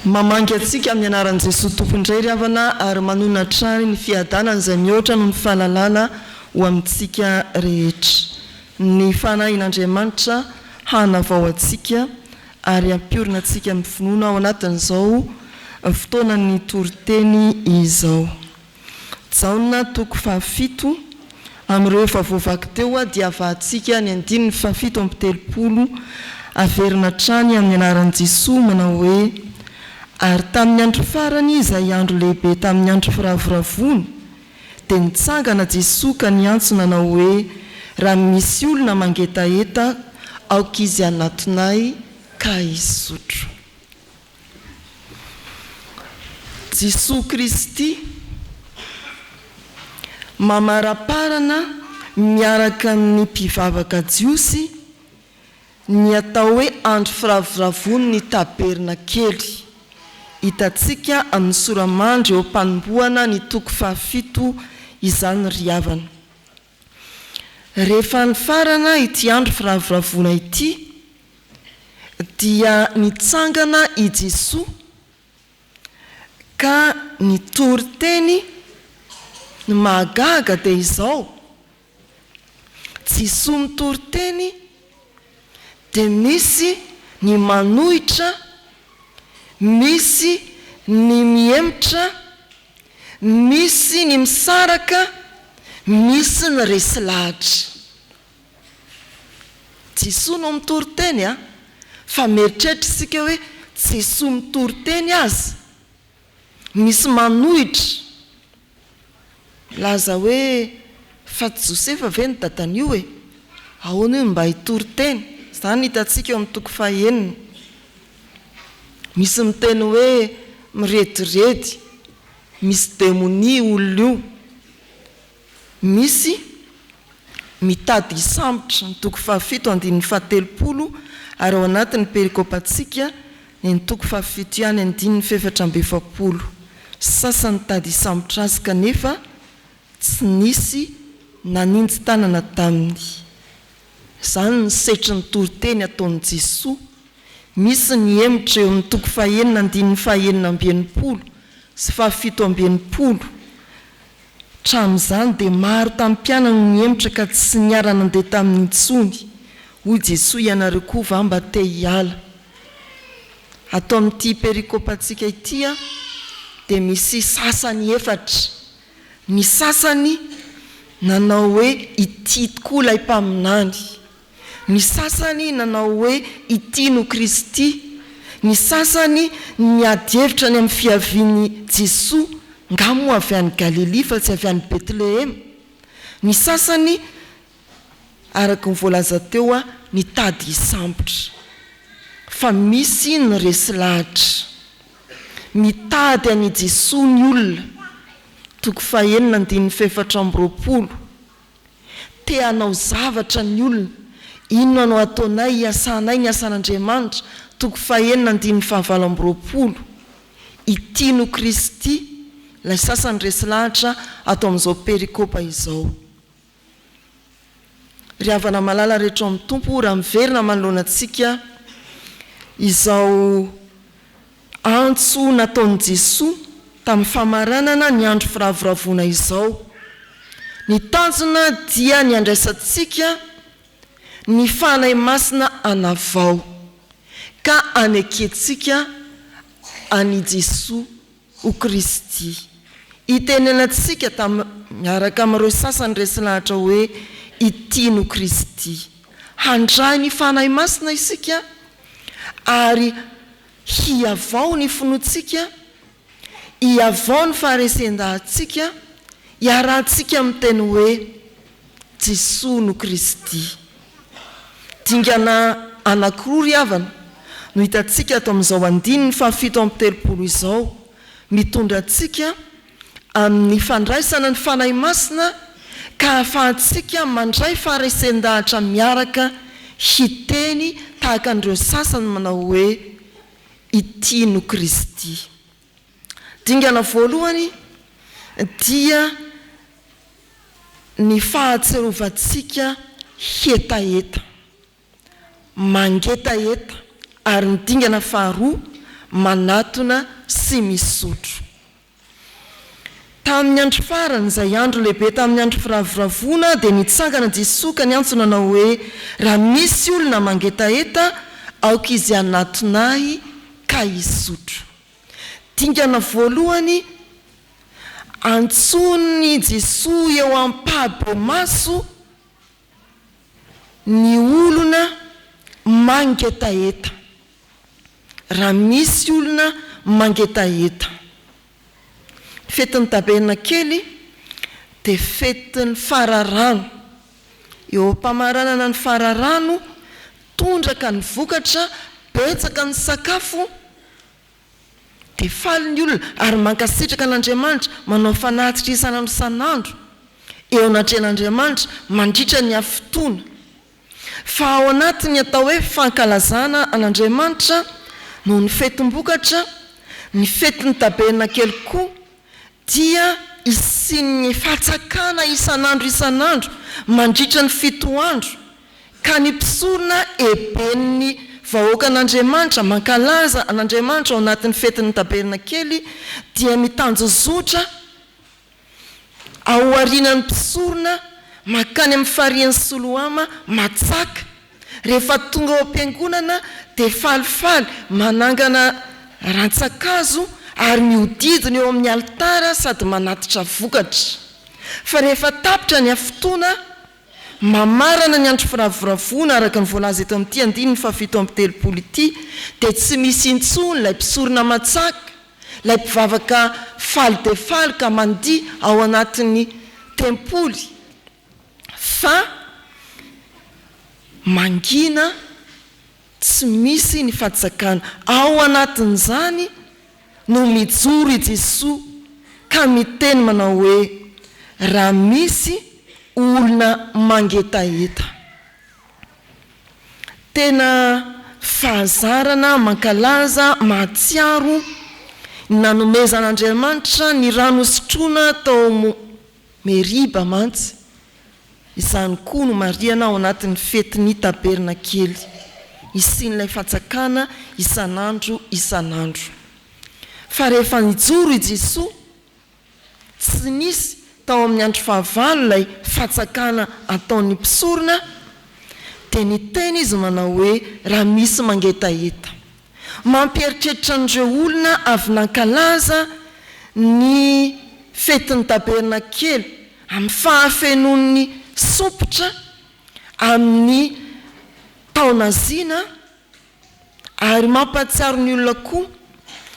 Mamangy antsika amin'ny anaran'i Jesoa Tompo indray ry havana ary manonona hatrany ny fiadanana izay mihoatra noho ny fahalalana ho amintsika rehetra. Ny Fanahin'Andriamanitra hanavao antsika ary hampiorina antsika amin'ny finoana ao anatin'izao fotoanan'ny toriteny izao. Jaona toko fahafito, amin'ireo efa voavaky teo dia avahantsika ny andininy fahafito amby 30, averina hatrany amin'ny anaran'i Jesoa manao hoe, Ary tamin'ny andro farany izay andro lehibe tamin'ny andro firavoravoana, dia nitsangana Jesoa ka niantso nanao hoe, Raha misy olona mangetaheta, aoka izy hanatona Ahy ka hisotro. Jesoa Kristy mamaraparana miaraka amin'ny mpivavaka Jiosy ny atao hoe andro firavoravoan' ny tabernakely. Hitantsika amin'ny sora-mandry eo am-panombohana ny toko fahafito izany ry havana. Rehefa nifarana ity andro firavoravoana ity dia nitsangana i Jesoa ka nitory teny, ny mahagaga dia izao, Jesoa mitory teny dia misy ny manohitra, misy ny mihemotra, misy ny misaraka, misy ny resy lahatra. Jesoa no mitory teny a! Fa mieritreritra isika hoe Jesoa mitory teny aza misy manohitra, milaza hoe fa tsy Josefa ve ny dadan'io e? Ahoana io no mba hitory teny? Izany no hitantsika eo amin'ny toko fahenina. Misy miteny hoe mirediredy, misy demonia io olona io. Misy mitady hisambotra, ny toko fahafito andininy fahatelopolo, ary ao anatin'ny perikopantsika ny ny toko fahafito ihany andininy fahefatra amby efapolo. Sasany nitady hisambotra azy kanefa tsy nisy naninji-tanana taminy. Izany ny setrin'ny toriteny ataon'i Jesoa. Misy ny hemotra eo amin'ny toko fahenina andininy fahenina amby enimpolo sy fahafito amby enimpolo. Hatramin'izany dia maro tamin'ny mpianany no nihemotra ka tsy niara-nandeha taminy intsony. Hoy Jesoa, Ianareo koa va mba te hiala? Ato amin'ity perikopantsika ity dia misy sasany efatra. Ny sasany nanao hoe ity tokoa ilay mpaminany. Ny sasany nanao hoe ity no Kristy. Ny sasany niady hevitra ny amin'ny fiavian'i Jesoa, nga moa avy any Galilia fa tsy avy any Betlehema? Ny sasany, araka ny voalaza teo, nitady hisambotra. Fa misy ny resy lahatra. Mitady an'i Jesoa ny olona. Toko fahenina andininy fahefatra amby roapolo. Te hanao zavatra ny olona. Inona no ataonay hiasanay ny asan'Andriamanitra? Toko fahenina andininy fahavalo amby roapolo. Ity no Kristy, ilay sasany resy lahatra ato amin'izao perikopa izao. Ry havana malala rehetra ao amin'ny Tompo, raha miverina manoloana antsika izao antso nataon'i Jesoa tamin'ny famaranana ny andro firavoravoana izao, ny tanjona dia ny handraisantsika ny Fanahy Masina hanavao ka hanekentsika an'i Jesoa ho Kristy. Hitenenantsika tam miaraka amin'ireo sasany resy lahatra hoe ity no Kristy. Handray ny Fanahy Masina isika ary hihavao ny finoantsika, hihavao ny faharesen-dahatsika, hiarahantsika miteny hoe Jesoa no Kristy. Dingana anankiroa ry havana no hitantsika ato amin'izao andininy fahafito amby telopolo izao, mitondra antsika amin'ny fandraisana ny Fanahy Masina ka ahafahantsika mandray faharesen-dahatra miaraka hiteny tahaka an'ireo sasany manao hoe ity no Kristy. Dingana voalohany dia ny fahatsiarovantsika hetaheta, mangetaheta, ary ny dingana faharoa, manatona sy misotro. Tamin'ny andro farany, izay andro lehibe tamin'ny andro firavoravoana, dia nitsangana Jesoa ka niantso nanao hoe, Raha misy olona mangetaheta, aoka izy hanatona Ahy ka hisotro. Dingana voalohany, antsoin'i Jesoa eo ampahibemaso ny olona mangetaheta. Raha misy olona mangetaheta. Ny fetin'ny tabernakely dia fetin'ny fararano. Eo am-pamaranana ny fararano, tondraka ny vokatra, betsaka ny sakafo, Dia faly ny olona ary mankasitraka an'Andriamanitra, manao fanatitra isan'andro isan'andro eo anatrehan'Andriamanitra mandritra ny hafitoana. Fa ao anatin'ny atao hoe fankalazana an'Andriamanitra noho ny fetim-bokatra, ny fetin'ny tabernakely koa dia hisian'ny fatsakana isan'andro isan'andro mandritra ny fito andro, ka ny mpisorona eben'ny vahoakan'Andriamanitra mankalaza an'Andriamanitra ao anatin'ny fetin'ny tabernakely dia mitanjozotra Aorianan'ny mpisorona mankany amin'ny farihin'i Soloama matsaka. Rehefa tonga ao am-piangonana dia falifaly manangana rantsan-kazo ary mihodidina eo amin'ny alitara sady manatitra vokatra. Fa rehefa tapitra ny hafitoana, mamarana ny andro firavoravoana araka ny voalaza eto amin'ity andininy fahafito amby telopolo ity dia tsy misy intsony ilay mpisorona matsaka, Ilay mpivavaka faly dia faly ka mandihy ao anatin'ny tempoly fa mangina tsy misy ny fatsakana. Ao anatin'izany no mijoro i Jesoa ka miteny manao hoe, Raha misy olona mangetaheta. Tena fahazarana mankalaza mahatsiaro ny nanomezan'Andriamanitra ny rano hosotroina tao Meriba mantsy izany koa no marihana ao anatin'ny fetin'ny Tabernakely hisian'ilay fantsakana isan'andro isan'andro. Fa rehefa nijoro i Jesoa Tsy nisy tao amin'ny andro fahavalo ilay fatsakana ataon'ny mpisorona, dia niteny izy manao hoe, Raha misy mangetaheta. Mampieritreritra an'ireo olona avy nankalaza ny fetin'ny tabernakely amin'ny fahafenoan'ny sompitra amin'ny taona zina, Ary mampahatsiaro ny olona koa,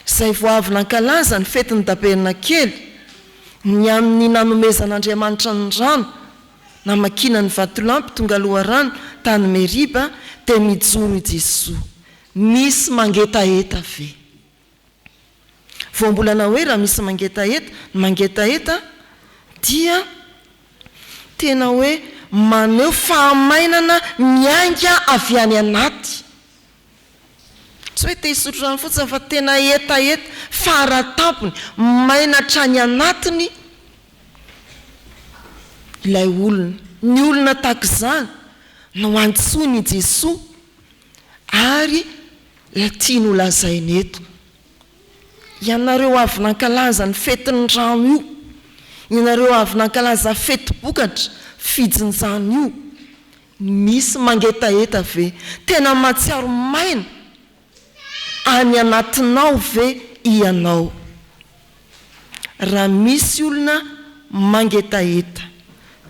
izay vao avy nankalaza ny fetin'ny Tabernakely, ny amin'ny nanomezan'Andriamanitra ny rano, namakiana ny vatolampy tonga loharano tany Meriba, dia mijoro i Jesoa. Misy mangetaheta ve? Voambolana hoe raha misy mangetaheta, ny mangetaheta dia tena hoe maneho fahamainana miainga avy any anaty. Tsy hoe te hisotro rano fotsiny fa tena hetaheta faratampony, maina hatrany anatiny ilay olona. Ny olona tahaka izany no antsoin' i Jesoa ary Ilay tiany ho lazaina eto. Ianareo avy nankalaza ny fetin'ny rano io, ianareo avy nankalaza fetim-bokatra, fijinjana io, misy mangetaheta ve? Tena mahatsiaro maina any anatinao ve ianao? Raha misy olona mangetaheta,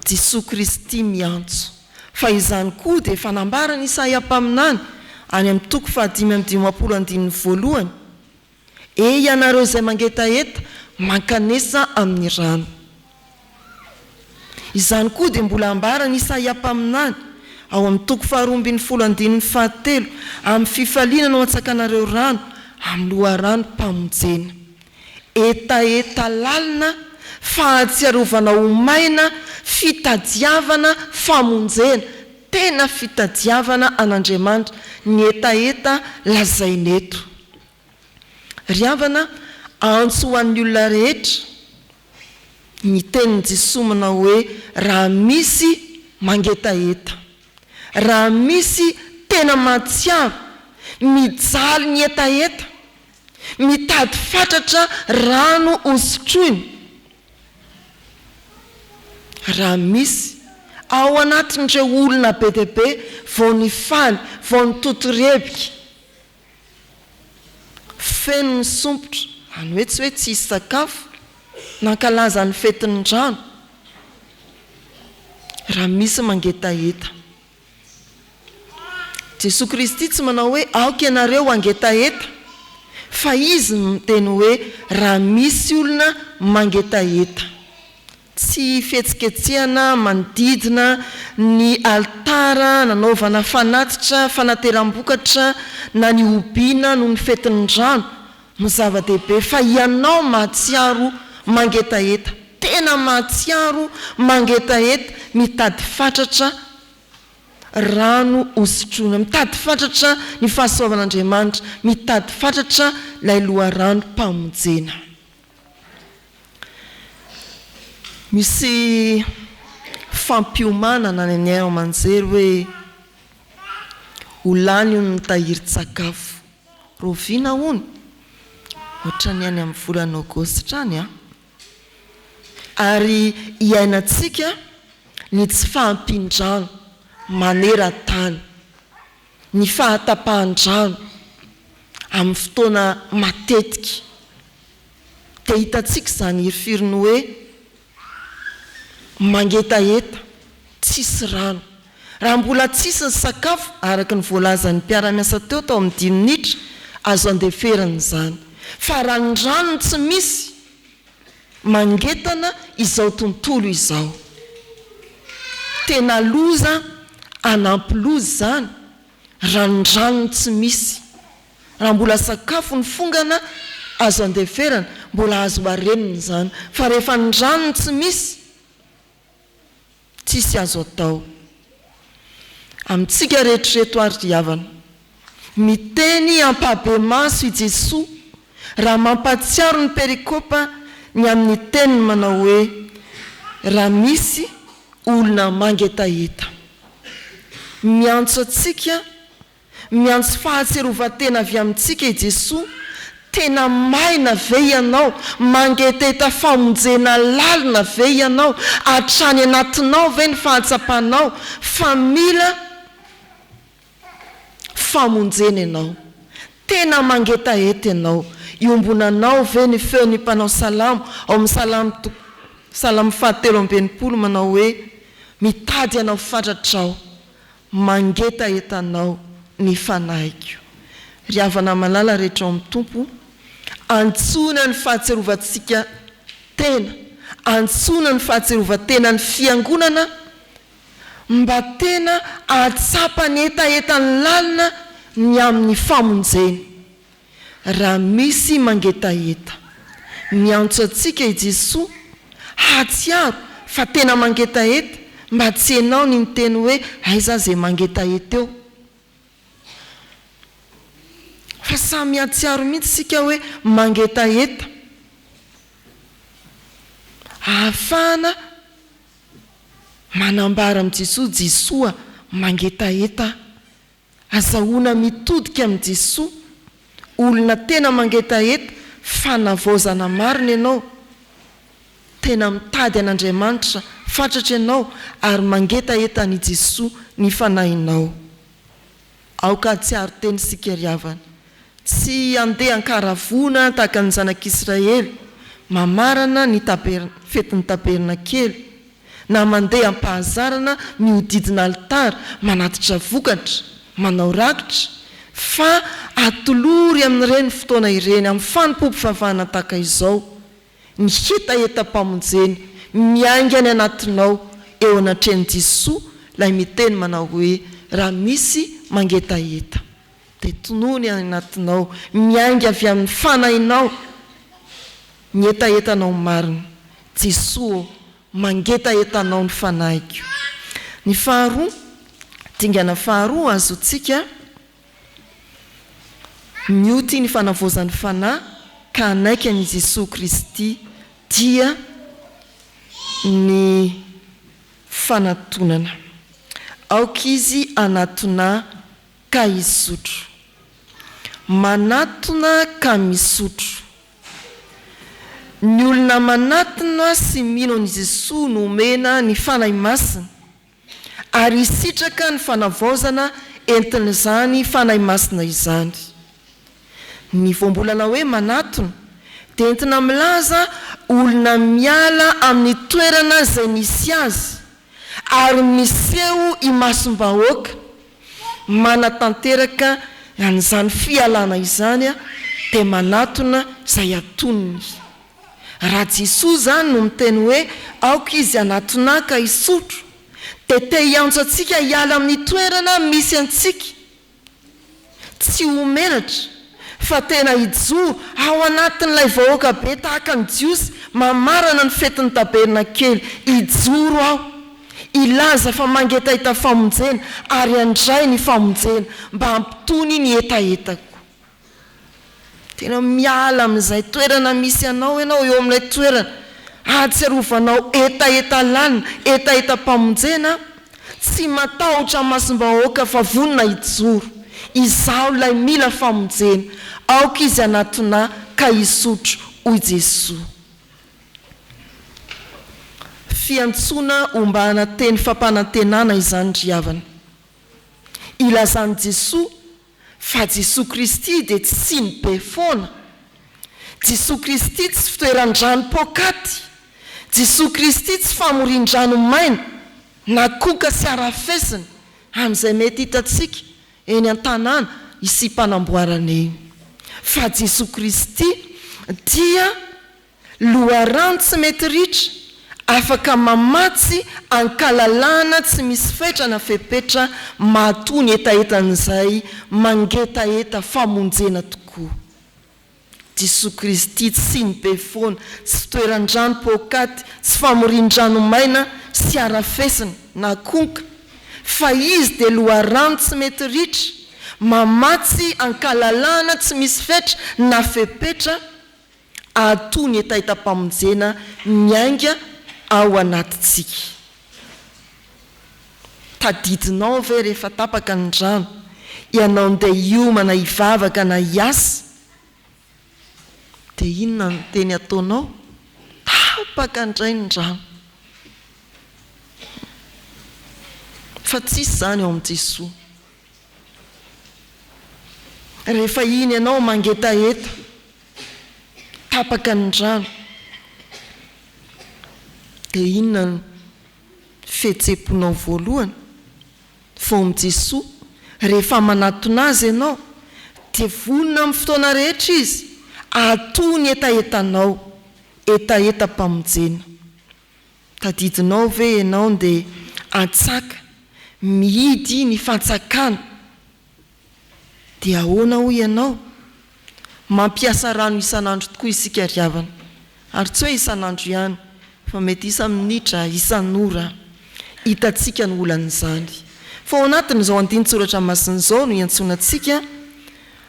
Jesoa Kristy miantso. Fa izany koa dia efa nambaran'i Isaia mpaminany any amin'ny toko fahadimy amby dimampolo andininy voalohany, E ianareo izay mangetaheta, mankanesa amin'ny rano. Izany koa dia mbola ambaran'i Isaia mpaminany ao amin'ny toko faharoa ambin'ny folo andininy fahatelo, Amin'ny fifaliana no antsakanareo rano, amin'ny loharanom-pamonjena. Hetaheta lalina, fahatsiarovana ho maina, fitadiavana famonjena, tena fitadiavana an'Andriamanitra ny hetaheta lazaina eto. Ry havana, antso ho an'ny olona rehetra ny tenin'i Jesoa manao hoe raha misy mangetaheta, raha misy tena mahatsiaro, mijaly ny hetaheta. Mitady fatratra rano hosotroina. Raha misy, ao anatin'ireo olona be dia be vao nifaly, vao nitotorebika, feno ny sompitra, izany hoe tsy hoe tsy hisy sakafo, nankalaza ny fetin'ny rano, raha misy mangetaheta. Jesoa Kristy tsy manao hoe aoka ianareo hangetaheta fa Izy no miteny hoe raha misy olona mangetaheta. Tsy fihetsiketsehana manodidina ny alitara nanaovana fanatitra fanateram-bokatra na ny hobiana noho ny fetin'ny rano no zava-dehibe fa ianao mahatsiaro mangetaheta, tena mahatsiaro mangetaheta, mitady fatratra rano hosotroina, mitady fatratra ny fahasoavan'Andriamanitra, mitady fatratra ilay loharanom-pamonjena. Misy fampiomanana any amin'ny haino aman-jery hoe ho lany hono ny tahirin-tsakafo. Rahoviana hono? Ohatran'ny any amin'ny volana aogositra any an! Ary iainantsika ny tsy fahampian-drano maneran-tany, ny fahatapahan-drano amin'ny fotoana matetika. Dia hitantsika izany hirifirin'ny hoe mangetaheta, tsisy rano. Raha mbola tsisy ny sakafo, araka ny voalazan'ny mpiara-miasa teo tao amin'ny dimy minitra, azo andeferana izany. Fa raha ny rano no tsy misy, mangetana izao tontolo izao. Tena loza hanampy loza izany raha ny rano no tsy misy. Raha mbola sakafo ny fongana, azo andeferana, mbola azo harenina izany. Fa rehefa ny rano no tsy misy, tsisy azo atao. Amintsika rehetra ireto ary ry havana, miteny ampahibemaso i Jesoa raha mampahatsiaro ny perikopa ny amin'ny teniny manao hoe, Raha misy olona mangetaheta. Miantso antsika Miantso fahatsiarovan-tena avy amintsika i Jesoa, Tena maina ve ianao? Mangetaheta famonjena lalina ve ianao? Hatrany anatinao ve ny fahatsapanao fa mila famonjena ianao? Tena mangetaheta ianao? Iombonanao ve ny feon'ny mpanao salamo ao amin'ny Salamo toko Salamo fahatelo amby 60 manao hoe, Mitady Anao fatratra aho, Mangetaheta Anao ny fanahiko. Ry havana malala rehetra ao amin'ny Tompo, antsoina ny fahatsiarovantsika tena, antsoina ny fahatsiarovan-tenan'ny Fiangonana mba tena hahatsapa ny hetahetany lalina ny amin'ny famonjena. Raha misy mangetaheta, miantso antsika i Jesoa hahatsiaro fa tena mangetaheta, mba tsy enao ny niteny hoe aiza ze mangetaheta eo. Fa samy mihatsiaro mihitsy isika hoe mangetaheta. Ahafahana manambara amin'i Jesoa, Jesoa mangetaheta Azahoana mitodika amin'i Jesoa, olona tena mangetaheta fanavaozana marina ianao, tena mitady an'Andriamanitra fatratra ianao ary mangetaheta an'i Jesoa ny fanahinao. Aoka hahatsiaro tena isika ry havana. Tsy handeha an-karavoana tahaka ny zanak'Israely mamarana ny taber fetin'ny tabernakely, na mandeha am-pahazarana mihodidina alitara manatitra vokatra, manao rakitra, fa atolory amin'ireny fotoana ireny, amin'ny fanompoam-pivavahana tahaka izao, ny hetahetam-pamonjena miainga any anatinao eo anatrehan'i Jesoa ilay miteny manao hoe, Raha misy mangetaheta. Dia tonony any anatinao, miainga avy amin'ny fanahinao ny hetahetanao marina. Jesoa ô, mangetaheta Anao ny fanahiko. Ny faharoa, dingana faharoa azontsika mioty ny fanavaozan'ny fanahy ka hanaiky an'i Jesoa Kristy dia ny fanatonana. Aoka Izy hanatona ka hisotro. Manatona ka misotro. Ny olona manatona sy mino an'i Jesoa no omena ny Fanahy Masina, ary hisitraka ny fanavaozana entin'izany Fanahy Masina izany. Ny voambolana hoe manatona dia entina milaza olona miala amin'ny toerana izay nisy azy ary miseho imasom-bahoaka manatanteraka an'izany fialana izany dia manatona izay atonony. Raha Jesoa izany no miteny hoe aoka izy hanatona ahy ka hisotro dia te hiantso antsika hiala amin'ny toerana misy antsika. Tsy ho menatra fa tena hijoro ao anatin'ilay vahoaka be tahaka ny Jiosy mamarana ny fetin'ny tabernakely. Hijoro aho, hilaza fa mangetaheta famonjena ary handray ny famonjena mba hampitony ny hetahetako. Tena miala amin'izay toerana misy anao ianao, eo amin'ilay toerana ahatsiarovanao hetaheta lalina, hetahetam-pamonjena, tsy matahotra masom-bahoaka fa vonona hijoro, izaho ilay mila famonjena, aoka izy hanatona ahy ka hisotro, hoy Jesoa. Fiantsoana ombana teny fampanantenana izany ry havana. Ilazan'i Jesoa Fa Jesoa Kristy dia tsy siny be foana. Jesoa Kristy tsy fitoeran-drano poakaty. Jesoa Kristy tsy famorian-drano maina na koka sy harafesina amin'izay mety hitantsika eny an-tanàna isiam-panamboarana eny. Fa Jesoa Kristy dia. Loharano tsy mety ritra, afaka mamatsy ankalalahana tsy misy fetra na fepetra mahatoa ny hetahetan'izay mangetaheta famonjena tokoa. Jesoa Kristy tsy ny be foana, tsy fitoeran-drano poakaty, tsy famorian-drano maina sy harafesina na konka, fa Izy dia loharano tsy mety ritra, mamatsy ankalalahana tsy misy fetra na fepetra, Ahatoa ny hetahetam-pamonjena miainga ao anatintsika. Tadidinao ve rehefa tapaka ny rano, ianao ndeha hiomana hivavaka na hiasa? Dia inona no teny ataonao? Tapaka indray ny rano. Fa tsisy izany ao amin'i Jesoa. Rehefa iny ianao mangetaheta, tapaka ny rano, dia inona no fihetseham-ponao voalohany? Fa ao amin'i Jesoa, rehefa manatona Azy ianao, dia vonona amin'ny fotoana rehetra Izy hahatoa ny hetahetanao, hetahetam-pamonjena. Tadidinao ve ianao ndeha antsaka mihidy ny fantsakana dia ahoana hoy ianao? Mampiasa rano isan'andro tokoa isika ry havana ary tsy hoe isan'andro ihany fa mety isa-minitra, isan'ora. Hitantsika ny olan'izany. Fa ao anatin'izao andinin-tsoratra masina izao no iantsoana antsika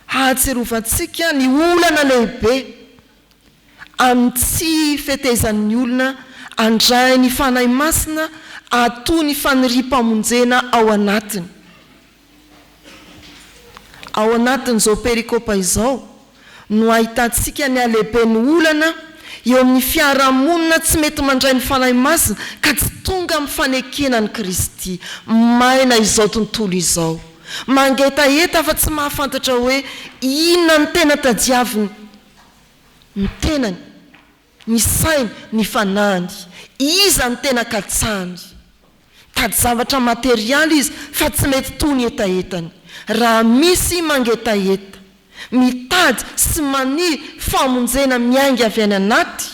hahatsiarovantsika ny olana lehibe amin'ny tsy fetezan'ny olona handray ny Fanahy Masina hahatoa ny faniriam-pamonjena ao anatiny. Ao anatin'izao perikopa izao no ahitantsika ny halehiben'ny olana eo amin'ny fiarahamonina tsy mety mandray ny Fanahy Masina ka tsy tonga amin'ny fanekena an'i Kristy. Maina izao tontolo izao. Mangetaheta fa tsy mahafantatra hoe inona no tena tadiaviny. Ny tenany, ny sainy, ny fanahiny. Iza no tena katsahany? Mitady zavatra materialy izy fa tsy mety toa ny hetahetany. Raha misy mangetaheta, mitady sy maniry famonjena miainga avy any anaty,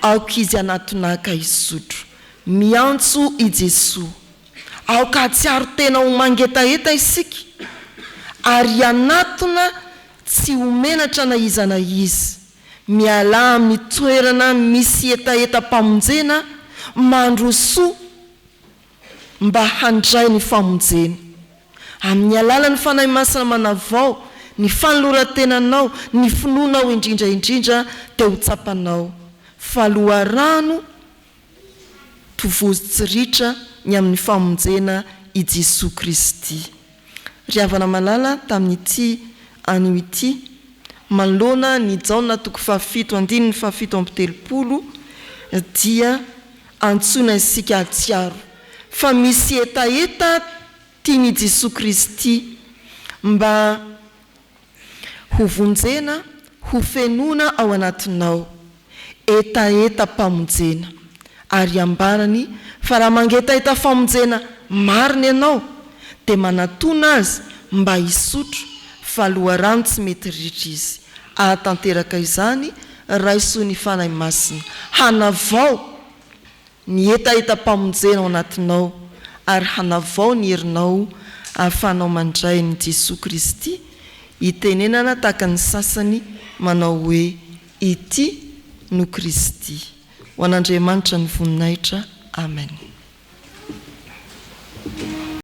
aoka izy hanatona ka hisotro. Miantso i Jesoa. Aoka hahatsiaro tena ho mangetaheta isika ary hanatona Tsy ho menatra na iza na iza. Mialà amin'ny toerana misy hetahetam-pamonjena, mandrosoa mba handray ny famonjena. Amin'ny alalan'ny Fanahy Masina manavao ny fanoloran-tenanao, ny finoanao indrindra indrindra dia ho tsapanao fa loharano tovozy tsy ritra ny amin'ny famonjena i Jesoa Kristy. Ry havana malala, tamin'ity. anio ity, manoloana ny Jaona toko fahafito andininy fahafito amby telopolo dia antsoina isika hahatsiaro fa misy hetaheta tian'i Jesoa Kristy mba ho vonjena, ho fenoina ao anatinao, hetahetam-pamonjena, ary ambarany fa raha mangetaheta famonjena marina ianao dia manatona Azy mba hisotro fa loharano tsy mety ritra Izy, hahatanteraka izany raiso ny Fanahy Masina hanavao ny hetahetam-pamonjena ao anatinao ary hanavao ny herinao ahafahanao mandray an'i Jesoa Kristy hitenenana tahaka ny sasany manao hoe Ity no Kristy. Ho an'Andriamanitra ny voninahitra. Amen.